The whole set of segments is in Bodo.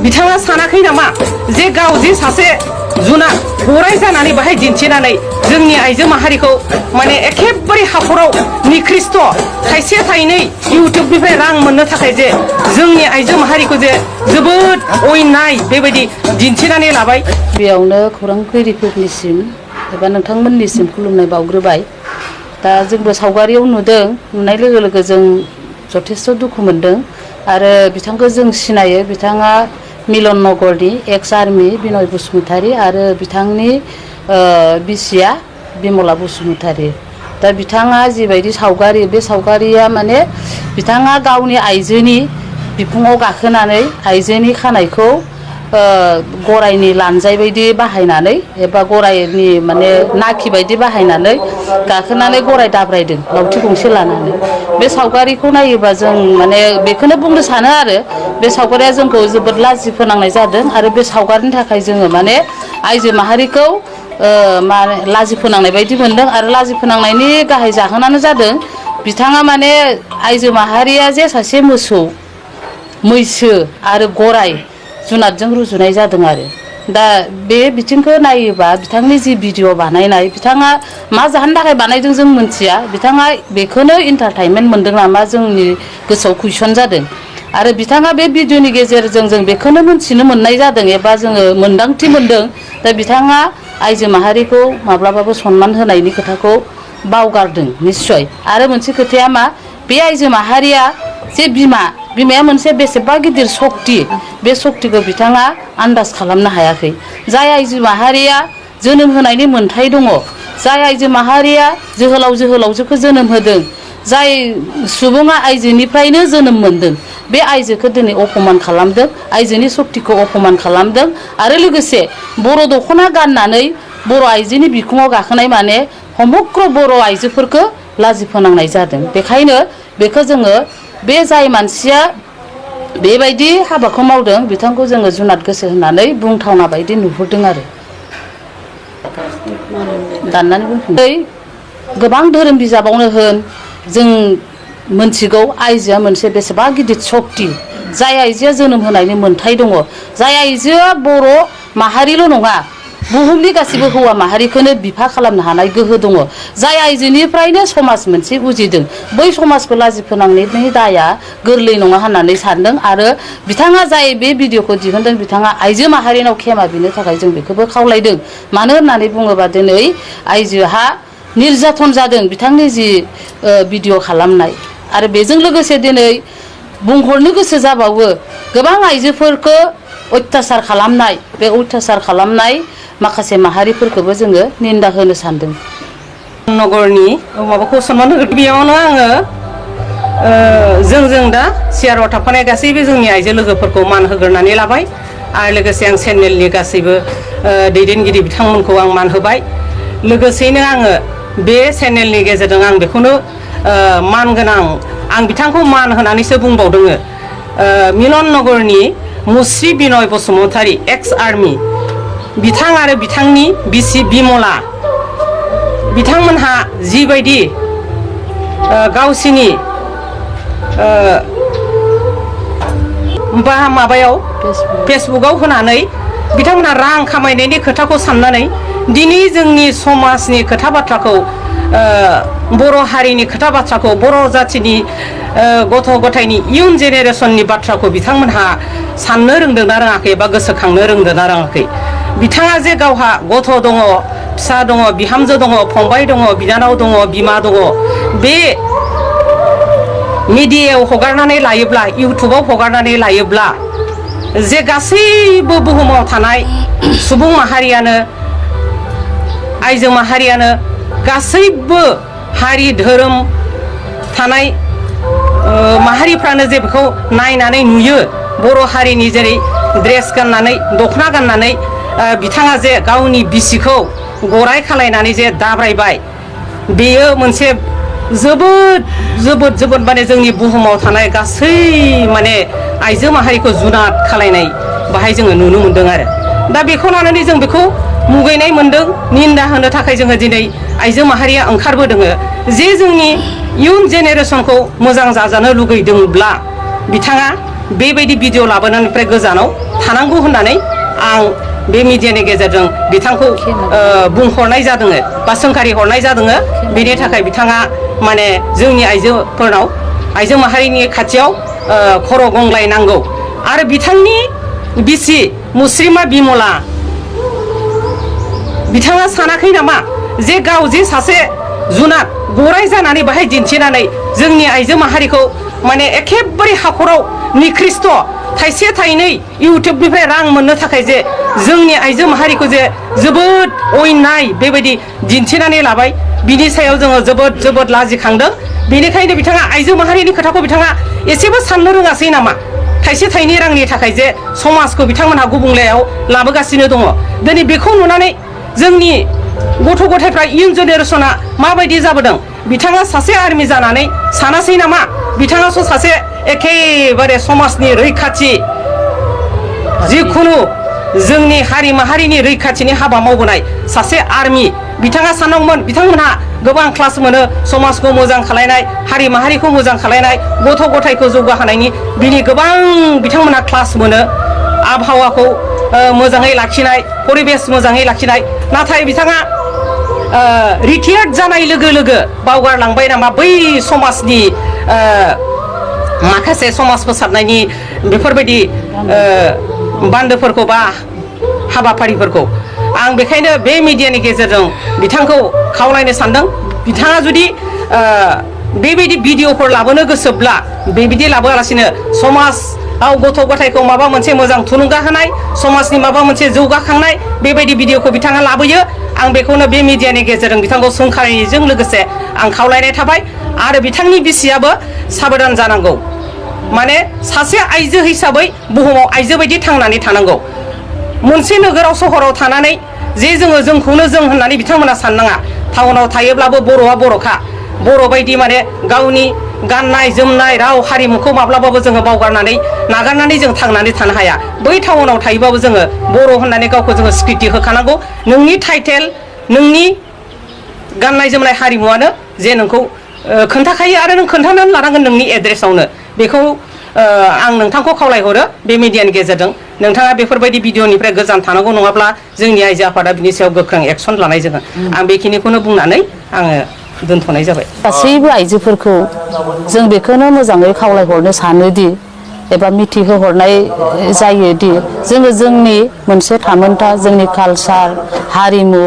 बिथाङा सानाखै नामा जे गाव जे सासे जुनार गराय जानानै बाहाय दिन्थिनानै जोंनि आइजो माहारिखौ माने एखेबारे हाखराव निकृष्ट थाइसे थाइनै इउटुबनिफ्राय रां मोननो थाखाय जे जोंनि आइजो माहारिखौ जे जोबोद अयनाय बेबायदि दिन्थिनानै लाबाय। बेयावनो खौरांगिरिफोरनिसिम एबा नोंथांमोननिसिम खुलुमनाय बावग्रोबाय। दा जोंबो सावगारियाव नुदों, नुनाय लोगो लोगो जों जथेस्थ' दुखु मोनदों आरो बिथांखौ जों सिनायो। बिथाङा मिलन नगरनि एक्स आर्मि बिनय बसुमतारी आरो बिथांनि बिसिया बिमला बसुमतारी। दा बिथाङा जिबायदि सावगारि, बे सावगारिया माने बिथाङा गावनि आइजोनि बिखुङाव गाखोनानै आइजोनि खानायखौ गरायनि लानजाय बायदि बाहायनानै एबा गरायनि माने नाखि बायदि बाहायनानै गाखोनानै गराय दाब्रायदों लावथि गंसे लानानै। बे सावगारिखौ नायोबा जों माने बेखौनो बुंनो सानो आरो बे सावगारिया जोंखौ जोबोद लाजि फोनांनाय जादों आरो बे सावगारिनि थाखाय जोङो माने आइजो माहारिखौ लाजि फोनांनाय बायदि मोनदों आरो लाजि फोनांनायनि गाहाय जाहोनानो जादों बिथाङा माने आइजो माहारिया जे सासे मोसौ, मैसो आरो गराय जुनादजों रुजुनाय जादों आरो। दा बे बिथिंखौ नायोबा बिथांनि जि भिडिअ बानायनाय, बिथाङा मा जाहोननि थाखाय बानायदों जों मिथिया। बिथाङा बेखौनो इन्टारटेनमेन्ट मोनदों नामा जोंनि गोसोआव कुइसन जादों। आरो बिथाङा बे भिडिअनि गेजेरजों जों बेखौनो मोनथिनो मोननाय जादों एबा जोङो मोन्दांथि मोनदों दा बिथाङा आइजो माहारिखौ माब्लाबाबो सनमान होनायनि खोथाखौ बावगारदों निस्सय। आरो मोनसे खोथाया मा, बे आइजो माहारिया जे बिमाया मोनसे बेसेबा गिदिर सक्ति, बे सक्तिखौ बिथाङा आन्दाज खालामनो हायाखै। जाय आइजो माहारिया जोनोम होनायनि मोन्थाय दङ, जाय आइजो माहारिया जोहोलावजोखौ जोनोम होदों, जाय सुबुङा आइजोनिफ्रायनो जोनोम मोनदों, बे आइजोखौ दिनै अपमान खालामदों, आइजोनि सक्तिखौ अपमान खालामदों आरो लोगोसे बर' दख'ना गाननानै बर' आइजोनि बिखुङाव गाखोनाय माने समग्र बर' आइजोफोरखौ लाजि फोनांनाय जादों। बेखायनो बेखौ जोङो बे जाय मानसिया बेबायदि हाबाखौ मावदों बिथांखौ जोङो जुनाद गोसो होननानै बुंथावना बायदि नुहुरदों आरो। दाननानै बुंफिनदों। गोबां धोरोम बिजाबावनो होन जों मोनथिगौ आइजोआ मोनसे बेसेबा गिदिर सक्ति। जाय आइजोआ जोनोम होनायनि मोन्थाय दङ, जाय आइजोआ बर' माहारिल' नङा बुहुमनि गासैबो हौवा माहारिखौनो बिफा खालामनो हानाय गोहो दङ, जाय आइजोनिफ्रायनो समाज मोनसे उजिदों, बै समाजखौ लाजि फोनांनायनि दाया गोरलै नङा होननानै सानदों। आरो बिथाङा जाय बे भिडिअखौ दिहुनदों बिथाङा आइजो माहारिनाव क्षमा बिनो थाखाय जों बेखौबो खावलायदों। मानो होननानै बुङोबा दिनै आइजोहा निर्जाथन जादों बिथांनि जि भिडिअ खालामनाय। आरो बेजों लोगोसे दिनै बुंहरनो गोसो जाबावो गोबां आइजोफोरखौ अत्याचार खालामनाय, बे अत्याचार खालामनाय माखासे माहारिफोरखौबो जोङो निन्दा होनो सानदों। नगरनि माबाखौ सनमान होगोन। बेयावनो आङो जों दा सियाराव थाफानाय गासैबो जोंनि आइजो लोगोफोरखौ मान होग्रोनानै लाबाय आरो लोगोसे आं चेनेलनि गासैबो दैदेनगिरि बिथांमोनखौ आं मान होबाय। लोगोसेयैनो आङो बे चेनेलनि गेजेरजों आं बेखौनो मान गोनां आं बिथांखौ मान होनानैसो बुंबावदों। मिलन नगरनि मुस्रि बिनय बसुमतारी एक्स आर्मि बिथां आरो बिथांनि बिसि बिमला बिथांमोनहा जिबायदि गावसिनि माबायाव फेसबुकाव होनानै बिथांमोनहा रां खामायनायनि खोथाखौ साननानै दिनै जोंनि समाजनि खोथा बाथ्राखौ बर' हारिनि खोथा बाथ्राखौ बर' जाथिनि गथ' गथायनि इयुन जेनेरेसननि बाथ्राखौ बिथांमोनहा साननो रोंदोंना रोङाखै एबा गोसोखांनो रोंदोंना रोङाखै। बिथाङा जे गावहा गथ' दङ, फिसा दङ, बिहामजो दङ, फंबाय दङ, बिनानाव दङ, बिमा दङ, बे मिडियायाव हगारनानै लायोब्ला, इउटुबाव हगारनानै लायोब्ला जे गासैबो बुहुमाव थानाय सुबुं माहारियानो, आइजो माहारियानो, गासैबो हारि धोरोम थानाय माहारिफ्रानो जे बेखौ नायनानै नुयो। बर' हारिनि जेरै ड्रेस गाननानै, दख'ना गाननानै बिथाङा जे गावनि बिसिखौ गराय खालायनानै जे दाब्रायबाय, बेयो मोनसे जोबोद माने जोंनि बुहुमाव थानाय गासै माने आइजो माहारिखौ जुनाद खालायनाय बाहाय जोङो नुनो मोनदों आरो। दा बेखौ लानानै जों बेखौ मुगैनाय मोनदों, निन्दा होनो थाखाय जोङो दिनै आइजो माहारिया ओंखारबोदों। जे जोंनि इयुन जेनेरेसनखौ मोजां जाजानो लुगैदोंब्ला बिथाङा बेबायदि भिडिअ लाबोनायनिफ्राय गोजानाव थानांगौ होननानै आं बे मिडियानि गेजेरजों बिथांखौ बुंहरनाय जादों बा सोंखारि हरनाय जादों। बेनि थाखाय बिथाङा माने जोंनि आइजोफोरनाव आइजो माहारिनि खाथियाव खर' गंग्लायनांगौ। आरो बिथांनि बिसि मुस्रिमा बिमला बिथाङा सानाखै नामा जे गाव जे सासे जुनाद गराइ जानानै बाहाय दिन्थिनानै जोंनि आइजो माहारिखौ माने एखेबारे हाखराव निकृष्ट थाइसे थाइनै इउटुबनिफ्राय रां मोननो थाखाय जे जोंनि आइजो माहारिखौ जे जोबोद अयनाय बेबायदि दिन्थिनानै लाबाय। बिनि सायाव जोङो जोबोद लाजिखांदों। बेनिखायनो बिथाङा आइजो माहारिनि खोथाखौ बिथाङा एसेबो साननो रोङासै नामा? थाइसे थाइनै रांनि थाखाय जे समाजखौ बिथांमोनहा गुबुंलेयाव लाबोगासिनो दङ। दिनै बेखौ नुनानै जोंनि गथ' गथायफ्रा इयुन जेनेरेसना माबायदि जाबोदों? बिथाङा सासे आर्मि जानानै सानासै नामा बिथाङासो सासे एखेबारे समाजनि रैखाथि जिखुनु जोंनि हारि माहारिनि रैखाथिनि हाबा मावबोनाय सासे आर्मि बिथाङा सानदोंमोन बिथांमोनहा गोबां क्लास मोनो समाजखौ मोजां खालायनाय हारि माहारिखौ मोजां खालायनाय गथ' गथायखौ जौगाहोनायनि बिनि गोबां बिथांमोनहा क्लास मोनो आबहावाखौ मोजाङै लाखिनाय परिबेस मोजाङै लाखिनाय। नाथाय बिथाङा रिटायार्ड जानाय लोगो लोगो बावगारलांबाय नामा बै समाजनि माखासे समाज फोसाबनायनि बेफोरबायदि बान्दोफोरखौ बा हाबाफारिफोरखौ। आं बेखायनो बे मिडियानि गेजेरजों बिथांखौ खावलायनो सानदों बिथाङा जुदि बेबायदि भिडिअफोर लाबोनो गोसोब्ला बेबायदि लाबोआलासिनो समाजाव गथ' गथायखौ माबा मोनसे मोजां थुलुंगा होनाय समाजनि माबा मोनसे जौगाखांनाय बेबायदि भिडिअखौ बिथाङा लाबोयो। आं बेखौनो बे मिडियानि गेजेरजों बिथांखौ सोंखारिजों लोगोसे आं खावलायनाय थाबाय। आरो बिथांनि बिसियाबो साबधान जानांगौ। माने सासे आइजो हिसाबै बुहुमाव आइजो बायदि थांनानै थानांगौ। मोनसे नोगोराव सहराव थानानै जे जोंखौनो जों होननानै बिथांमोना साननाङा। टाउनाव थायोब्लाबो बर'आ बर'खा बर' बायदि माने गावनि गाननाय जोमनाय राव हारिमुखौ माब्लाबाबो जोङो बावगारनानै नागारनानै जों थांनानै थानो हाया। बै टाउनाव थायोबाबो जोङो बर' होननानै गावखौ जोङो स्वीकृति होखानांगौ। नोंनि टाइटेल नोंनि गाननाय जोमनाय हारिमुवानो जे नोंखौ खोन्थाखायो आरो नों खोन्थानानै लानांगोन नोंनि एड्रेसावनो। बेखौ आं नोंथांखौ खावलायहरो बे मिडियानि गेजेरजों नोंथाङा बेफोरबायदि भिडिअनिफ्राय गोजान थानांगौ नङाब्ला जोंनि आइजो आफादा बिनि सायाव गोख्रों एक्सन लानाय जागोन। आं बेखिनिखौनो बुंनानै आङो दोनथ'नाय जाबाय। गासैबो आइजोफोरखौ जों बेखौनो मोजाङै खावलायहरनो सानोदि एबा मिथिहोहरनाय जायोदि जोङो जोंनि मोनसे थामोनथा जोंनि कालचार हारिमु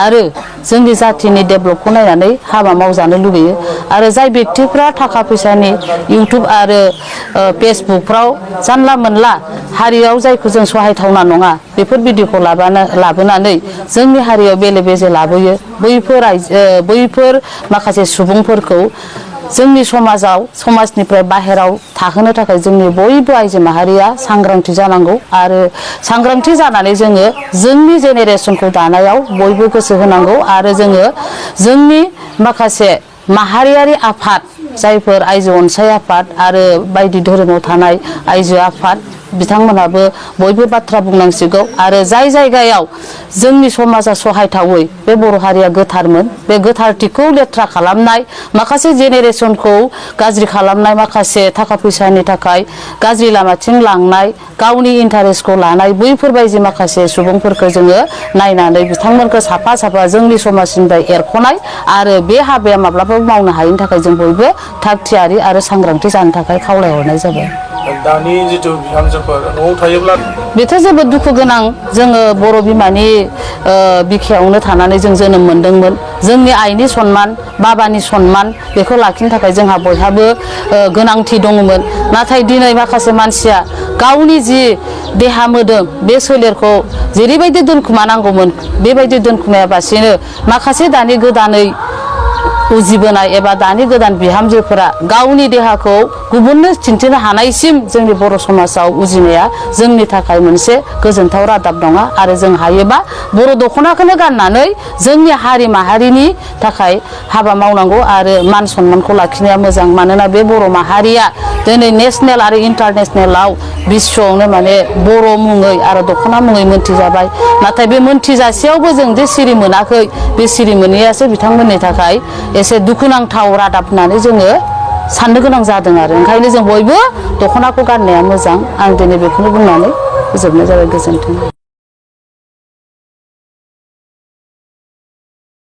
आरो जोंनि जाथिनि डेभेलपखौ नायनानै हाबा मावजानो लुगैयो। आरो जाय बेक्तिफ्रा थाखा फैसानि इउटुब आरो फेसबुकफ्राव जानला मोनला हारियाव जायखौ जों सहायथावना नङा बेफोर भिडिअखौ लाबोनानै जोंनि हारियाव बेले बेजे लाबोयो। बैफोर माखासे सुबुंफोरखौ जोंनि समाजनिफ्राय बाहेराव थाहोनो थाखाय जोंनि बयबो आइजो माहारिया सांग्रांथि जानांगौ। आरो सांग्रांथि जानानै जोङो जोंनि जेनेरेसनखौ दानायाव बयबो गोसो होनांगौ। आरो जोङो जोंनि माखासे माहारियारि आफाद जायफोर आइजो अनसाय आफाद आरो बायदि धोरोमाव थानाय आइजो आफाद बिथांमोनहाबो बयबो बाथ्रा बुंनांसिगौ। आरो जाय जायगायाव जोंनि समाजा सहायथावै बे बर' हारिया गोथारमोन बे गोथारथिखौ लेथ्रा खालामनाय माखासे जेनेरेसनखौ गाज्रि खालामनाय माखासे थाखा फैसानि थाखाय गाज्रि लामाथिं लांनाय गावनि इन्टारेस्टखौ लानाय बैफोरबायदि माखासे सुबुंफोरखौ जोङो नायनानै बिथांमोनखौ साफा साफा जोंनि समाजनिफ्राय एरख'नाय आरो बे हाबाया माब्लाबाबो मावनो हायैनि थाखाय जों बयबो थाग थियारि आरो सांग्रांथि जानो थाखाय खावलायहरनाय जाबाय। दानि जिथु बिहामजोफोर न'आव थायोब्ला बेथ' जोबोद दुखु गोनां। जोङो बर' बिमानि बिखायावनो थानानै जों जोनोम मोनदोंमोन। जोंनि आइनि सनमान बाबानि सनमान बेखौ लाखिनो थाखाय जोंहा बयहाबो गोनांथि दङमोन। नाथाय दिनै माखासे मानसिया गावनि जि देहा मोदोम बे सोलेरखौ जेरैबायदि दोनखुमानांगौमोन बेबायदि दोनखुमायाबासिनो माखासे दानि गोदानै उजिबोनाय एबा दानि गोदान बिहामजोफोरा गावनि देहाखौ गुबुननो खिन्थिनो हानायसिम जोंनि बर' समाजाव उजिनाया जोंनि थाखाय मोनसे गोजोनथाव रादाब नङा। आरो जों हायोबा बर' दख'नाखौनो गाननानै जोंनि हारि माहारिनि थाखाय हाबा मावनांगौ आरो मान सनमानखौ लाखिनाया मोजां। मानोना बे बर' माहारिया दिनै नेसनेल आरो इन्टारनेसनेलाव बिश्वआवनो माने बर' मुङै आरो दख'ना मुङै मोनथिजाबाय। नाथाय बे मोनथिजासेयावबो जों जे सिरि मोनाखै बे सिरि मोनैयासो बिथांमोननि थाखाय एसे दुखुनांथाव रादाब होननानै जोङो साननो गोनां जादों आरो ओंखायनो जों बयबो दख'नाखौ गाननाया मोजां आं दिनै बेखौनो बुंनानै फोजोबनाय जाबाय गोजोन्थों।